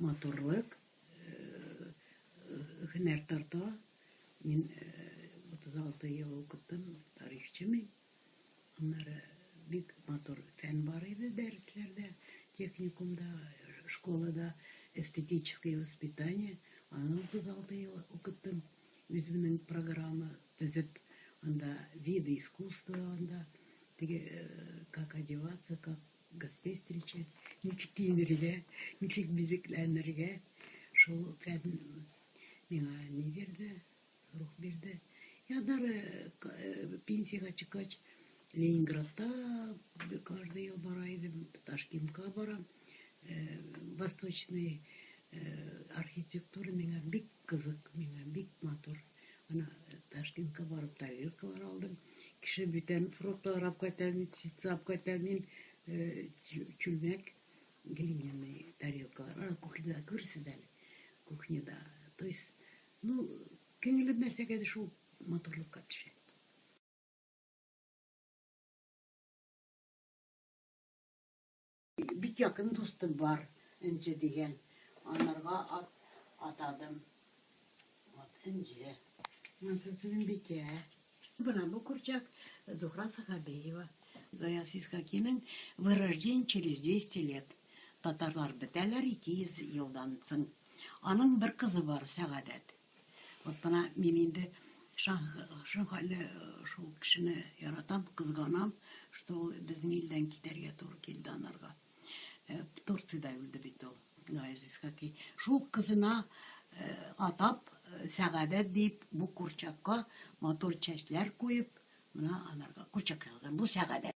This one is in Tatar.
матурлык, һөнәр тарта. Мин 36 ел укыттым, тарихчы мин. Аннары бик матур фән бар иде дәресләрдә, техникумда, школада эстетическое воспитание. Аны 36 ел укыттым. Үземнең программа төзеп, анда виды искусства, анда теге как одеваться, как гостей встречать, ничек киенергә, ничек бизекләнергә. Шул фән миңа ни бирде, рух бирде. И аннары пенсиягә чыккач, Ленинградта каждый ел бара идем, Ташкентка барам. Восточный архитектура миңа бик кызык, миңа бик матур. Ана Ташкентка барып тарелкалар алдым. Кеше бүтән фрукталар алып кайта, мин ситса алып кайта, мин чүлмәк, глиняный тарелкалар. Ана кухняда күрерсез әле. Кухняда. То есть, ну, күңелем нәрсәгәдер шул матурлыкка төшә. Бик якын дустым бар, Энҗе дигән. Анарга ат атадым. Вот, Энҗе. Монысы Сөембикә. Менә бу курчак Зухра Сахабиева. Гаяз Исхакиның Вырождение через 200 лет. Татарлар бетәләр 200 елдан соң. Аның бер кызы бар, Сәгадәт. Вот менә мин инде шунхәтле шул кешене яратам, кызганам, что ул безнең илдән китәргә туры килде анарга. Турциядә үлде бит ул, Гаяз Исхаки. Шул кызына атап, Сәгадәт дип, бу курчакка матур чәчләр куеп, менә анарга курчак ясадым. Бу Сәгадәт.